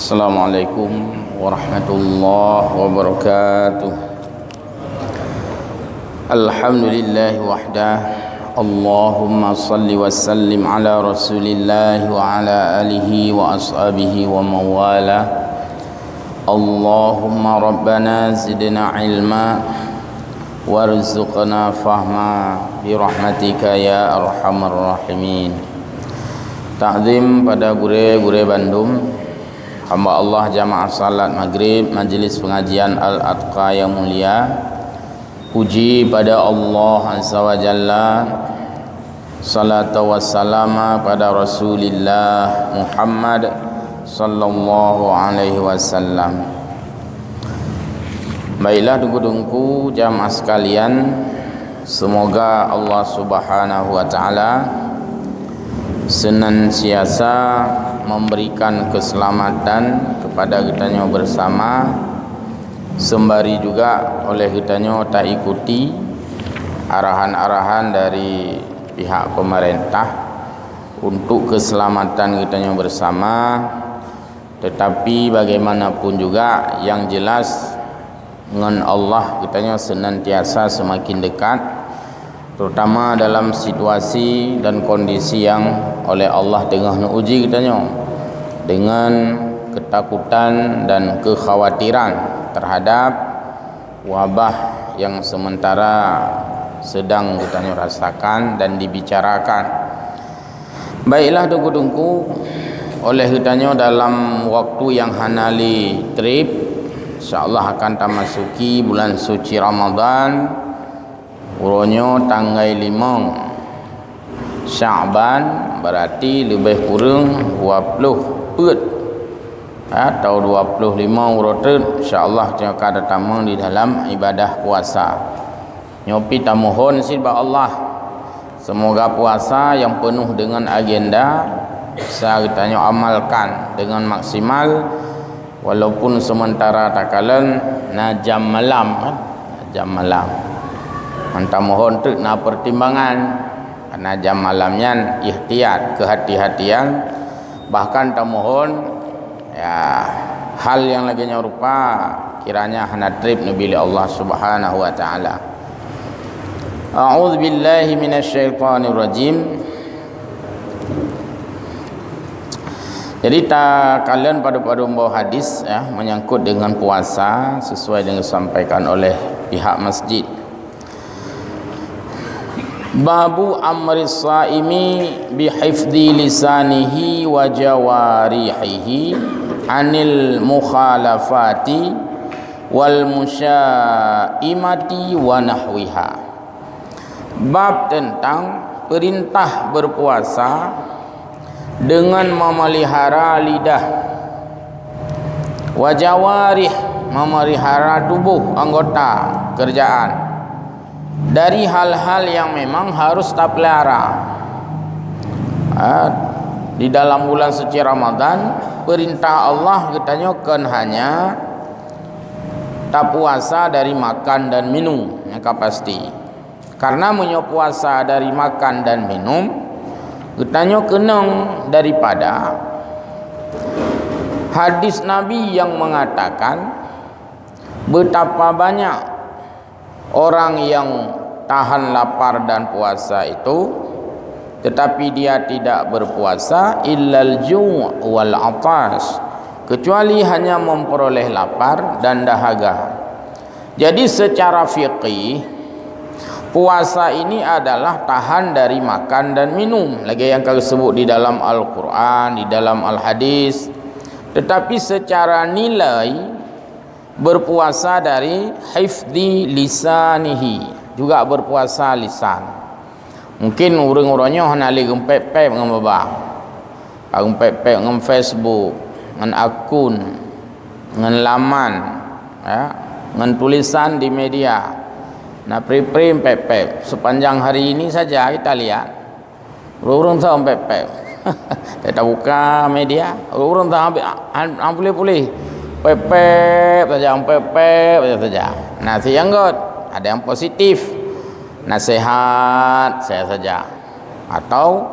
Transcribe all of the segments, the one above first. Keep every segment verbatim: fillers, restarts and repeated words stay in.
Assalamualaikum warahmatullahi wabarakatuh. Alhamdulillah wahdah. Allahumma salli wa sallim ala Rasulillah wa ala alihi wa ashabihi wa mawala. Allahumma rabbana zidna ilma warzuqna fahma birahmatika ya arhamar rahimin. Takzim pada gurée-gurée bandum, hamba Allah jamaah salat Maghrib Majlis Pengajian Al-Atqa yang mulia. Puji pada Allah Azza wa Jalla, salatu wassalama pada Rasulillah Muhammad sallallahu alaihi wasallam. Baiklah, teungku-teungku jamaah sekalian, semoga Allah Subhanahu wa Taala senantiasa memberikan keselamatan kepada geutanyoe bersama, sembari juga oleh geutanyoe taikuti arahan-arahan dari pihak pemerintah untuk keselamatan geutanyoe bersama. Tetapi bagaimanapun juga, yang jelas, ngon Allah geutanyoe senantiasa semakin dekat, terutama dalam situasi dan kondisi yang oleh Allah teungoh neuuji geutanyoe dengan ketakutan dan kekhawatiran terhadap wabah yang sementara sedang geutanyoe rasakan dan dibicarakan. Baiklah, teungku-teungku, oleh geutanyoe dalam waktu yang hana lé trép, insya Allah akan tamasuki bulan suci Ramadan, uroe nyoe tanggai limong Sya'ban, berarti leubeh kureueng dua ploh peuet, atau dua ploh limong uroe treuk, insya Allah nyoe ka tatamong di dalam ibadah puasa. Nyoe pih tamohon cit bak Allah, semoga puasa nyang peunoh deungon agenda bisa geutanyoe amalkan deungon maksimal, walaupun sementara takalon na jam malam, kan? Na jam malam. Ngon tamohon teuk na pertimbangan, karena jam malam nyan ihtiyat, kehati-hatian, bahkan tamohon, ya, hal nyang lagée nyoe rupa kiranya hana trép neubi lé Allah Subhanahu wa Taala. A'udzubillahi minasyaitonirrajim. Jadi, takalon padum-padum boh hadis, ya, menyangkut dengan puasa sesuai dengan disampaikan oleh pihak masjid. Babu amri shaimi bihifdzi lisanihi wa jawarihihi anil mukhalafati wal musyaimati wa nahwiha. Bab tentang perintah berpuasa dengan memelihara lidah, wa jawarih, memelihara tubuh, anggota kerjaan, dari hal-hal yang memang harus tapelihara. Ha, di dalam bulan suci Ramadan, perintah Allah geutanyoe kon hanya tapuasa dari makan dan minum, nyang ka pasti. Karena meunyoe puasa dari makan dan minum, geutanyoe keunong daripada hadis Nabi yang mengatakan, betapa banyak orang yang tahan lapar dan puasa itu, tetapi dia tidak berpuasa, illal ju' wal 'atash, kecuali hanya memperoleh lapar dan dahaga. Jadi, secara fikih, puasa ini adalah tahan dari makan dan minum, lagée nyang ka geusebut di dalam Al-Quran, di dalam Al-Hadis. Tetapi secara nilai, berpuasa dari hifdzi lisanihi, juga berpuasa lisan. Mungkin ureuëng uroe nyoe hana lé geumpép-pép ngon babah. Ka geumpép-pép ngon Facebook, ngon akun, ngon laman, ya, ngon tulisan di media. Na pri-pri pép-pép. Sepanjang hari ini saja kita lihat, ureuëng-ureuëng saja pép-pép. Kita buka media, ureuëng-ureuëng saja han, han puléh-puléh. Pép-pép saja, pép-pép saja. Na si nyang göt, ada yang positif. Nasihat saya saja. Atau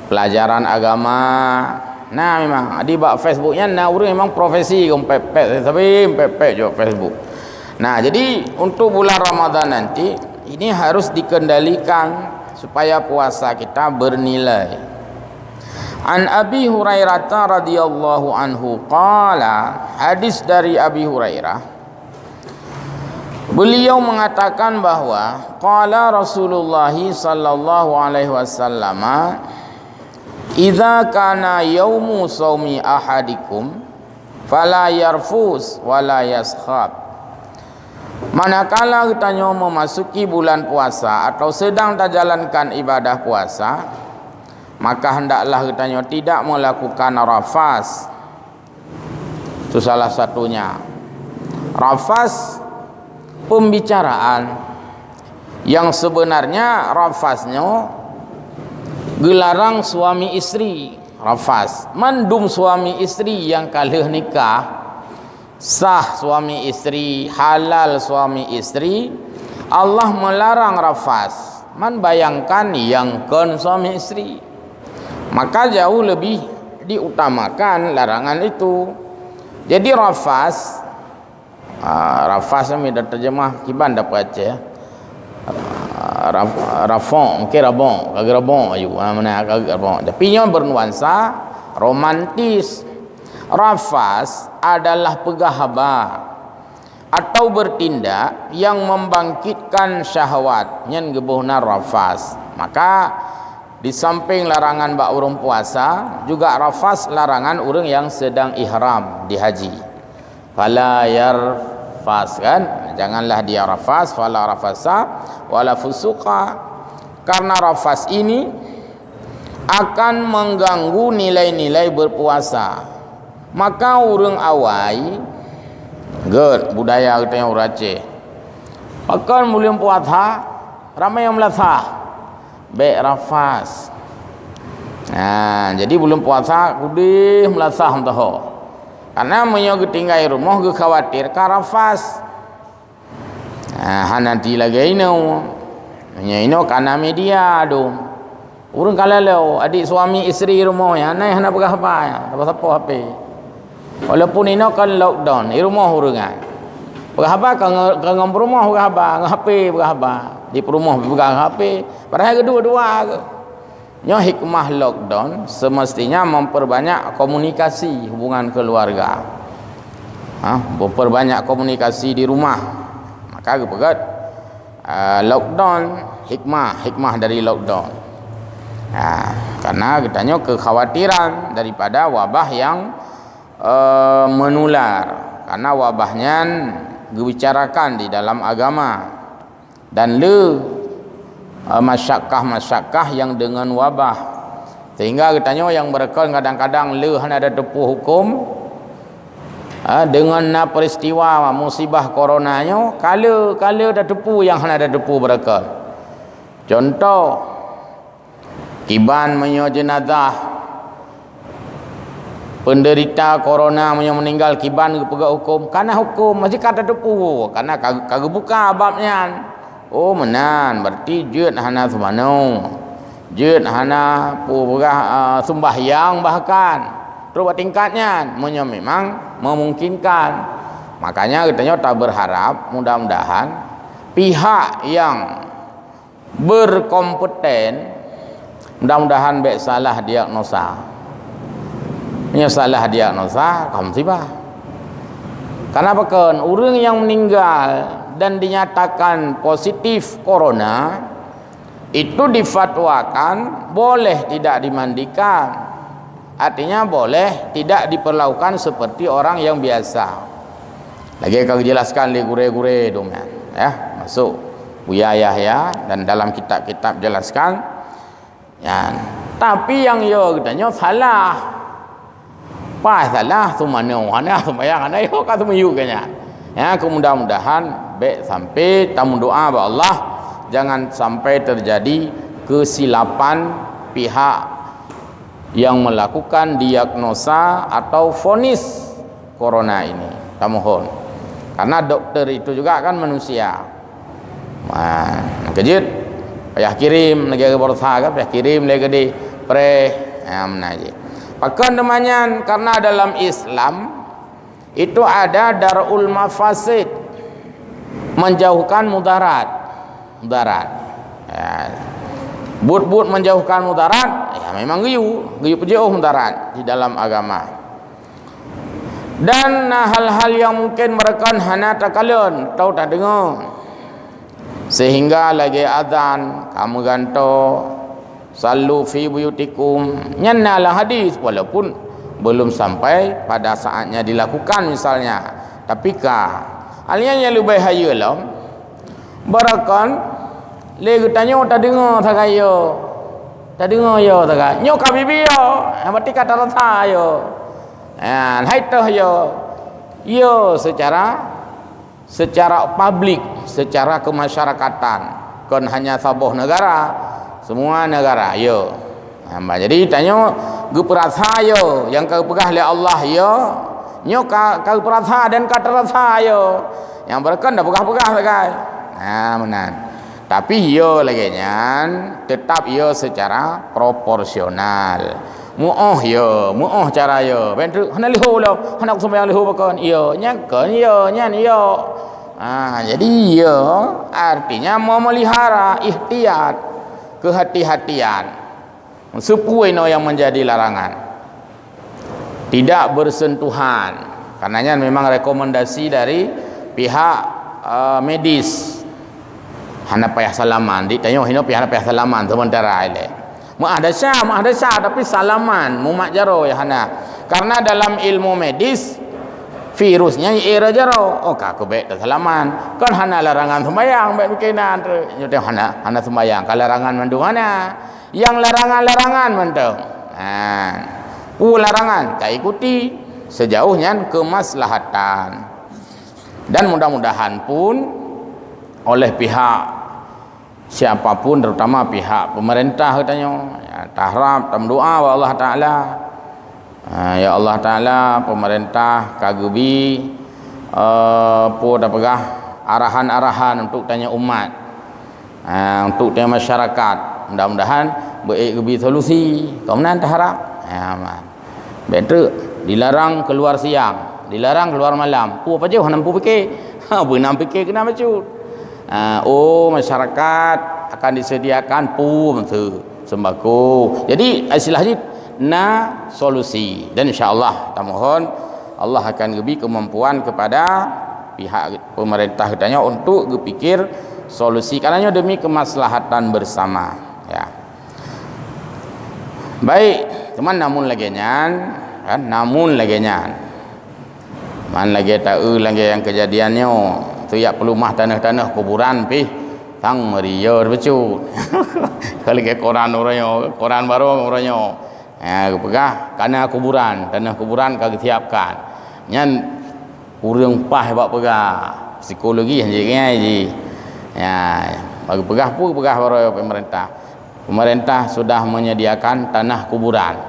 pelajaran agama, Nah, memang di bak Facebook nyan na ureuëng memang profesi geumpet-pet, tapi pet-pet jok Facebook. Nah, jadi untuk bulan Ramadan nanti ini harus dikendalikan supaya puasa kita bernilai. An Abi Hurairah radhiyallahu anhu qala, hadis dari Abi Hurairah, beliau mengatakan bahwa qala Rasulullah sallallahu alaihi wasallam, "Idza kana yaumu saumi ahadikum fala yarfus wala yaskhab." Manakala geutanyoe memasuki bulan puasa atau sedang tajalankan ibadah puasa, maka hendaklah geutanyoe tidak melakukan rafas. Itu salah satunya. Rafas, pembicaraan. Yang sebenarnya rafas nyoe geularang suami istri. Rafas, mandum suami istri yang ka lheueh nikah, sah suami istri, halal suami istri, Allah melarang rafas. Man bayangkan yang kon suami istri. Maka jauh lebih diutamakan larangan itu. Jadi rafas, ah, rafas ni dah terjemah kiban dah Aceh. Ah, raf-, rafon, mungkin rabon, kaki rabon ayu. Ah, mana kaki rabon. Tapi nyoe bernuansa romantis. Rafas adalah peugah haba atau bertindak yang membangkitkan syahwat, nyan geuboh nan rafas. Maka di samping larangan bak ureuëng puasa, juga rafas larangan ureuëng yang sedang ihram di haji. Fala yarfas, kan? Janganlah dia rafas, fala rafasa wala fusuqa. Karena rafas ini akan mengganggu nilai-nilai berpuasa. Maka ureuëng awai, gét budaya geutanyoe ureuëng Aceh. Pakon buleuen puasa ramai nyang meulasah, bék rafas. Nah, jadi buleuen puasa kudeh meulasah meutoho. Karena meunyoe geutinggai rumoh geukhawatirkan rafas. Ah, hana ti lagée inoe. Meunyoe inoe kana media dum. Ureuëng ka lalu, adik suami istri rumoh nyan, na hana peugah haba, sapa-sapa H P. Walaupun inoe kan lockdown, di rumoh ureuëng nyan. Peugah haba ka ngon, ka ngon peurumoh peugah haba, ngon H P peugah haba. Di peurumoh peugah ngon H P. Padahai keudua-dua ke. Nyoe hikmah lockdown semestinya memperbanyak komunikasi hubungan keluarga. Ha, memperbanyak komunikasi di rumah. Maka geupeugét, ah, lockdown, hikmah, hikmah dari lockdown. Ha, karena geutanyoe kekhawatiran daripada wabah yang, eh, menular. Karena wabah nyan geubicarakan di dalam agama. Dan le, eh, masyakkah-masyakkah yang deungon wabah. Sehingga geutanyoe nyang beureukan kadang-kadang le hana tateupeue huköm, eh, deungon na peristiwa musibah corona nyoe, ka le, ka le tateupeue nyang hana tateupeue beureukan. Contoh, kiban meunyoe jeunazah penderita corona meunyoe meuninggal, kiban geupeugah huköm, kana huköm, masih ka tateupeue, kana ka, ka geubuka bab nyan. Oh, meunan, berarti jeuet hana seumanoe, jeuet hana peue peugah, ah, sembahyang bahkan. Trok bak tingkat nyan, meunyoe memang memungkinkan. Makanya geutanyoe tabeurharap, mudah-mudahan pihak yang berkompeten, mudah-mudahan bék salah diagnosa. Meunyoe salah diagnosa, ka musibah. Karena pakon, ureuëng nyang meuninggal dan dinyatakan positif corona, itu difatwakan boleh tidak dimandikan. Artinya boleh tidak diperlakukan seperti orang yang biasa. Lagée ka geujelaskan lé gurée-gurée dum nyan, ya, masuk Buya Yahya dan dalam kitab-kitab jelaskan. Nyan. Tapi nyang yo geutanyoe salah. Paih salah, seumanoe hana, seumbahyang hana, yo ka seumiyueb keu nyan. Ya, mudah-mudahan bék sampai tameudoa bak Allah, jangan sampai terjadi kesilapan pihak yang melakukan diagnosa atau vonis corona ini. Tamohon. Karena dokter itu juga kan manusia. Wah, keujeuet. Payah kirim lagée beureusaha kan, payah kirim lagée di preh. Ha, meunan jih. Pakon teuma nyan? Karena dalam Islam itu ada darul mafasid, menjauhkan mudarat. Mudarat. Ya. Buet-buet menjauhkan mudarat, ya memang geuyue, geuyue peujeuôh mudarat di dalam agama. Dan na hal-hal yang mungkin meureukan hana takalon atau tadeungoe. Sehingga lagée azan, ka meugantoe, "Sallu fi buyutikum." Nyan na lam hadis, walaupun belum sampai pada saatnya dilakukan misalnya. Tapi ka. Hal nyan nyang leubeh hayeue lom, beureukan lé geutanyoe tadeungoe sagai yo. Tadeungoe yo sagai. Nyoe ka bibi yo, berarti ka tarasa yo. Ha, hai toh yo. Yo secara secara publik, secara kemasyarakatan, kon hanya saboh negara, semua negara, ya. Ha, jadi tanyoe geupeurasa, ya, nyang ka geupeugah lé Allah, ya. Nyoe ka, ka geupeurasa dan ka teurasa, ya. Nyang beureukan dah peugah-peugah sagai. Ha, meunan. Tapi yo lagée nyan, tetap yo secara proporsional. Muoh yo, muoh cara yo. Bék treuk hana leuho lom, hana kusumbayang leuho pakon. Yo, nyan kon yo, nyan yo. Ha, jadi yo artinya memelihara ihtiyat, kehati-hatian. Seupue inoe yang menjadi larangan. Tidak bersentuhan. Karena nyan memang rekomendasi dari pihak, eh, medis. Hana payah salaman. Di tanyoe hinoe pih hana payah salaman sementara ilée. Meuah desya, meuah desya, tapi salaman, mumat jaroe ya hana. Karena dalam ilmu medis, virusnya era jaroe. Oh, ka kubek tersalaman. Kan hana larangan sembayang, bek bikinan tu. Nyoe hana, hana sembayang. Ka larangan mandum hana. Nyang larangan-larangan mantong. Ha. Peue larangan? Taikuti sejauh nyan kemaslahatan. Dan mudah-mudahan pun oleh pihak siapa pun, terutama pihak pemerintah geutanyoe, ya, taharap, tameudoa bak Allah Taala. Ha, ya Allah Taala, pemerintah ka geubi, eh, peue tapeugah, arahan-arahan untuk tanyoe umat. Ha, untuk tanyoe masyarakat. Mudah-mudahan beuék geubi solusi. Ka meunan taharap. Ha, man. Bék treuk dilarang keluar siang, dilarang keluar malam. Peue pajoh hana peue pike. Ha, beunam pike keunan bacut. Ha, oh, masyarakat akan disediakan peue meusu, sembako. Jadi, istilah jih na solusi. Dan insya Allah, tamohon Allah akan geubi kemampuan kepada pihak pemerintah geutanyoe untuk geupikir solusi. Karena nyoe demi kemaslahatan bersama. Ya. Baik, cuman namun lagée nyan, kan, namun lagée nyan. Man lagée taeu lagée nyang keujadian nyoe, tu jak peulumah tanoh-tanoh kuburan pih tang meuria bacut. Ka lagée koran uroe nyoe, koran barô uroe nyoe. Ha, geupeugah, kana kuburan, tanoh kuburan ka geusiapkan. Nyan ureuëng paih bak peugah, psikologi han jeuet ngai jih. Ya, bak geupeugah peue geupeugah barô pemerintah. Pemerintah sudah menyediakan tanah kuburan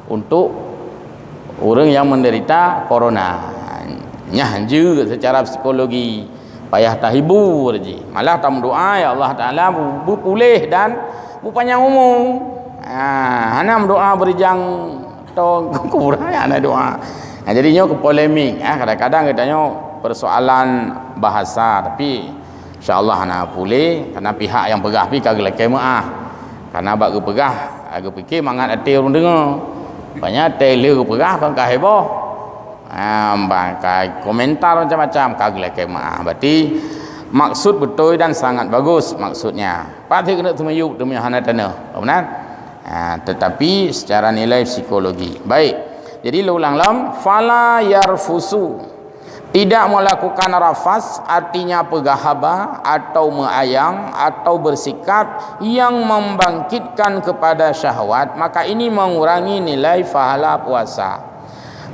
untuk ureuëng yang menderita corona. Nyan jeuet secara psikologi. Payah tahibur jih. Malah tameudoa, ya Allah Taala, bu-, bupuléh dan bupanyang umu. Ha, hana meudoa beurijang to kuburan, hana doa. Ha, jadi nyoe keu polemik, ha, kadang-kadang geutanyoe persoalan bahasa, tapi insya Allah hana puléh, karena pihak nyang peugah pih ka geulakée meuáh. Karena bak geupeugah, ha, geupike mangat até ureuëng deungoe. Banyak até lheueh geupeugah kon ka heboh. Ha, bah, ka komentar macam-macam, ka geulakée meuáh. Berarti maksud beutôi dan sangat bagus maksudnya. Pat keuneuk teumiyueb, teumiyueb hana tanoh. Benar? Ha, tetapi secara nilai psikologi. Baik. Jadi, lôn ulang lom, fala yarfusu. Tidak melakukan rafas, artinya peugah haba atau meuayang atau bersikap yang membangkitkan kepada syahwat, maka ini mengurangi nilai pahala puasa.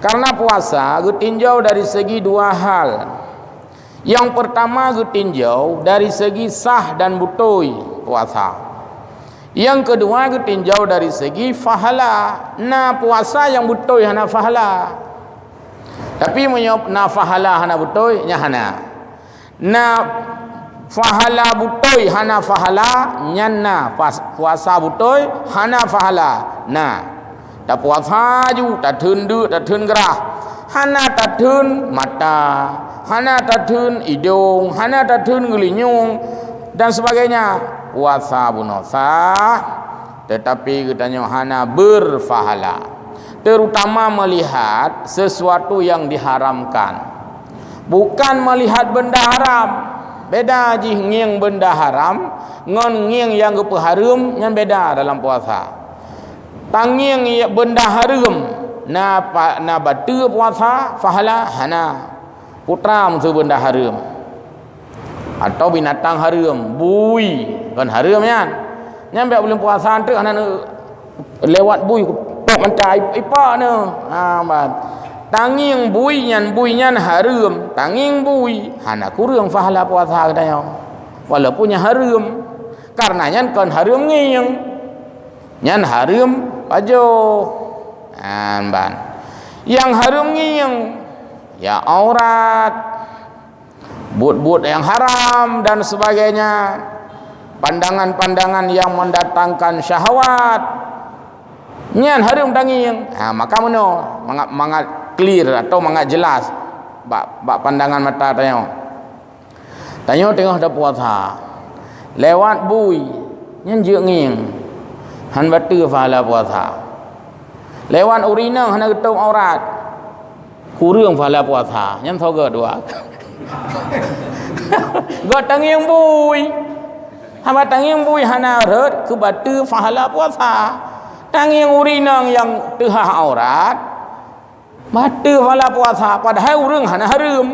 Karena puasa geutinjau dari segi dua hal. Yang pertama geutinjau dari segi sah dan beutôi puasa. Yang kedua geutinjau dari segi pahala. Na puasa nyang beutôi hana pahala. Tapi meunyoe na pahala hana beutôi, nyan hana. Na pahala beutôi hana pahala, nyan na. Pas-, puasa beutôi hana pahala. Na. Tapuasa ju, tatheun deuk, tatheun grah. Hana tatheun mata, hana tatheun idong, hana tatheun geulinyueng, dan sebagainya. Puasa bunoe sah, tetapi geutanyoe hana berpahala. Terutama melihat sesuatu yang diharamkan. Bukan melihat benda haram. Beda jih ngieng benda haram ngon ngieng nyang geupeuhareuem, nyan beda dalam puasa. Tangieng benda hareuem, na pa-, na bateue puasa, pahala hana. Putra meuseu benda hareuem. Atau binatang hareuem, bui, kon hareuem nyan. Nyan bèk buleuen puasa treuk hana lewat bui, pok manca ipak nyoe. Ha, ban. Tangieng bui nyan, bui nyan hareuem, tangieng bui, hana kureueng pahala puasa geutanyoe. Walaupun nyan hareuem, karena nyan kon hareuem ngieng. Nyan hareuem pajoh. Nyan ban. Nyang hareuem ngieng, ya aurat, buet-buet nyang haram dan sebagainya, pandangan-pandangan yang mendatangkan syahwat, nyan hareuem tangieng. Ha, maka meunoe mangat, mangat clear atau mangat jelas bak, bak pandangan mata tanyoe. Tanyoe teungoh tapuasa, lewat bui, nyan jeuet ngieng, han bateue pahala puasa. Lewat ureueng inong hana geutôb aurat, kureueng pahala puasa, nyan soe geuh dua. Geutangieng bui. Haba tangieng bui hana rhot keu bateue pahala puasa. Tangieng ureueng inong nyang teuhah aurat, bateue pahala puasa, padahai ureueng hana hareuem.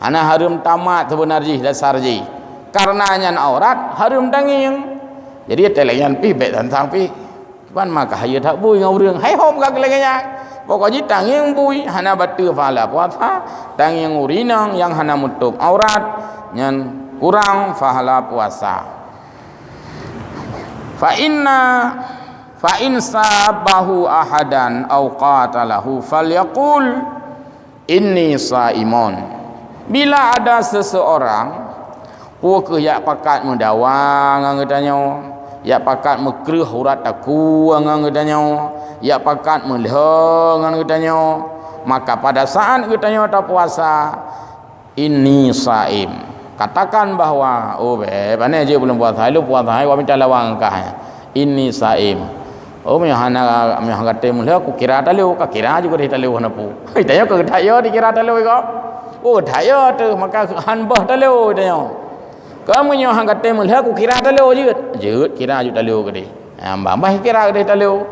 Hana hareuem tamat seubeuna jih dasar jih. Karena nyan aurat, hareuem tangieng. Jadi, teuh lagèe nyan pih bèk sang-sang pih. Ban maka hayeue that bui ngon ureueng. Hai hom ka lagèe nyan. Pokok jih tangieng bui, hana bateue pahala puasa, tangieng ureueng inong nyang hana meutôb aurat, nyan kurang pahala puasa. Fa inna, fa in sabbahu ahadan au qatalahu falyaqul, "Inni shaimun." Bila ada seseorang, peu kheueh jak pakat meudawa ngon geutanyoe, jak pakat meukreueh urat takue ngon geutanyoe, jak pakat meulhô ngon geutanyoe, maka pada saat geutanyoe tapuasa, "Inni shaim." Katakan bahwa, "Oh, bèk, pane jeuet buleuen puasa, lôn puasa, hai, wa mita lawang kah." "Inni shaim." Oh, meunyoe hana, meunyoe hana gata meulhô, kukira talo, kakira ju keudeh talo hana pu. Tanyoe ka geudak yo dikira talo iko. Oh, geudak yo teuh, maka han boh talo tanyoe. Ka meunyoe hana gata meulhô, kukira talo jeuet. Jeuet kira ju talo keudeh. Ha, bah, bah kira keudeh talo.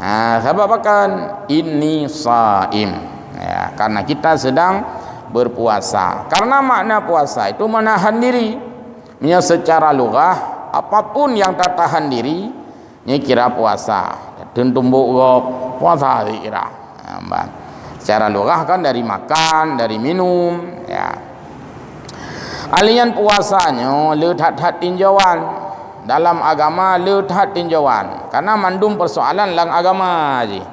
Ha, sabab pakon? "Inni shaim." Ya, karena kita sedang berpuasa. Karena makna puasa itu menahan diri. Meunyoe secara lugah, apapun yang tatahan diri, nyan kira puasa. Teun tumbok gob, puasa dikira. Ha, ban. Secara lugah kan dari makan, dari minum, ya. Alian puasa nyoe le that-that tinjauan. Dalam agama le that tinjauan. Karena mandum persoalan lam agama jih.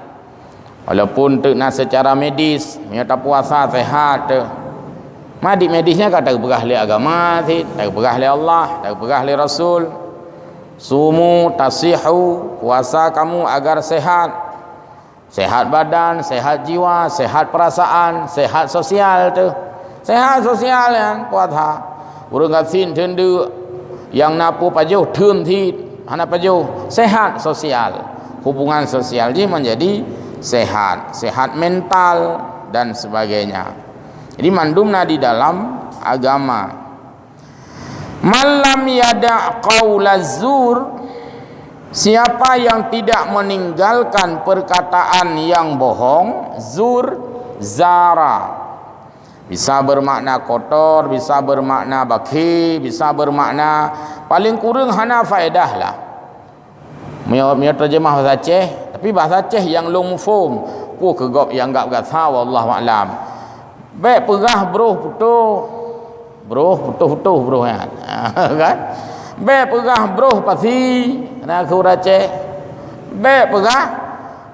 Walaupun teuk na secara medis, meunyoe tapuasa sehat teuh. Ma di medis nyan ka teupeugah lé agama cit, teupeugah lé Allah, teupeugah lé Rasul. "Sumu tasihu, puasa kamu agar sehat." Sehat badan, sehat jiwa, sehat perasaan, sehat sosial teuh. Sehat sosial nyan puasa. Ureueng gasien theun deuk, nyang na peue pajoh theun cit, hana pajoh. Sehat sosial. Hubungan sosial jih menjadi sehat, sehat mental dan sebagainya. Jadi mandum na di dalam agama. "Man lam yada' qaula zur," siapa yang tidak meninggalkan perkataan yang bohong, zur, zara. Bisa bermakna kotor, bisa bermakna bakhi, bisa bermakna paling kureueng hana faedah lah. Meunyoe, meunyoe terjemah bahasa Aceh, tapi bahasa Aceh nyang lôn muphom, peue keu gob nyang anggab gasa, wallahu a'lam. Bèk peugah broh putôh, broh putôh-putôh broh nyan. Kan? Bèk peugah broh pasi, na keu ureueng Aceh. Bèk peugah,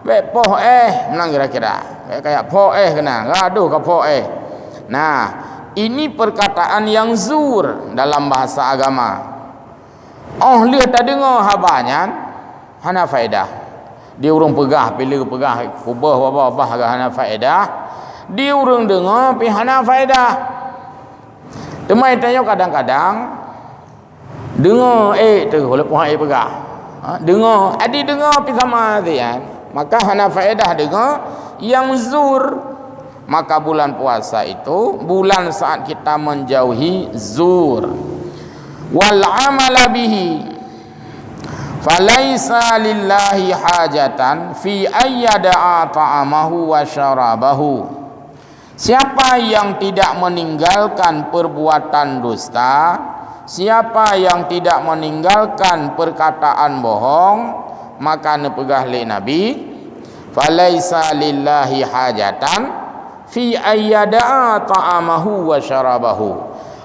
bèk poh éh, meunan kira-kira. Bèk kajak poh éh keunan, gadoh ka poh éh. Nah, ini perkataan yang zur dalam bahasa agama. Óh lheueh tadeungoe haba nyan, hana faedah. Di ureuëng peugah, pih lé peugah, kubah babah-babah hana faedah. Di ureuëng deungoe pih hana faedah. Teuma tanyoe kadang-kadang deungoe, eh, tu, walaupun hana peugah. Ha, deungoe, adi deungoe pih sama saja, kan? Maka hana faedah deungoe nyang zur. Maka bulan puasa itu bulan saat kita menjauhi zur. Wal amala bihi. Falaisa lillahi hajatan fi ayyada'a ta'amahu wa syarabahu. Siapa yang tidak meninggalkan perbuatan dusta, siapa yang tidak meninggalkan perkataan bohong, maka neupeugah lé Nabi, falaisa lillahi hajatan fi ayyada'a ta'amahu wa syarabahu.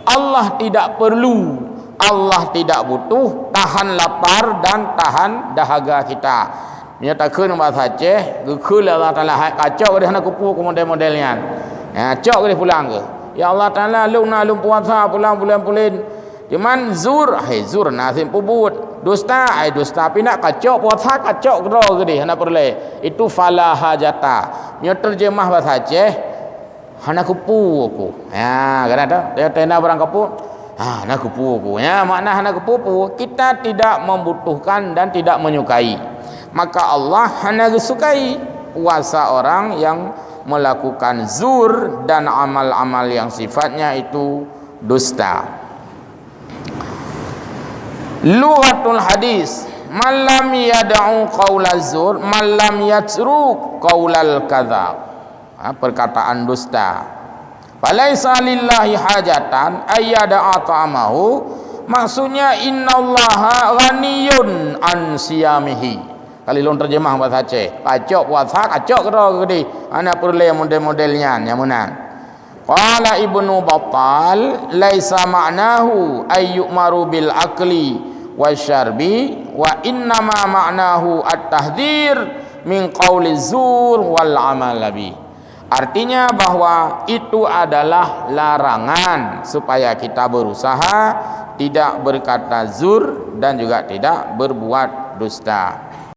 Allah tidak perlu, Allah tidak butuh tahan lapar dan tahan dahaga kita. Meunyoe takheun bahasa Aceh, geukheun lé Allah Taala, hai kacok deh hana kupu ku model-model nyan. Ya, cok deh pulang ke. Ya Allah Taala, lôn na lôn puasa pulang bulan pulen. Cuman zur, hai zur na sim peubuet. Dusta, hai dusta. Pih nak kacok puasa, kacok keudroe keudeh, hana peureulée. Itu fala hajata. Meunyoe terjemah bahasa Aceh, hana kupu ku. Ya, kan ada? Dia tenda barang kupu. Ha, hana kupu ku. Ya, makna hana kupu-pu, kita tidak membutuhkan dan tidak menyukai. Maka Allah hana disukai puasa orang yang melakukan zur dan amal-amal yang sifatnya itu dusta. Lughatul hadis, man lam yada'u qaulaz zur, man lam yatruk qaulal kadzab. Ha, perkataan dusta. Falaisa lillahi hajatan ayyada'a ta'amahu, maksudnya innallaha ghaniyun an siyamihi. Kali lôn terjemah bahasa Aceh, kacok puasa, kacok keudroe keudeh, hana peureulée model-model nyan nyang meunan. Qala Ibnu Battal, laisa ma'nahu ay yu'maru bil akli wasyarbi, wa innama ma'nahu at-tahdzir min qauli zur wal amal bih. Artinya bahwa itu adalah larangan supaya kita berusaha tidak berkata zur dan juga tidak berbuat dusta.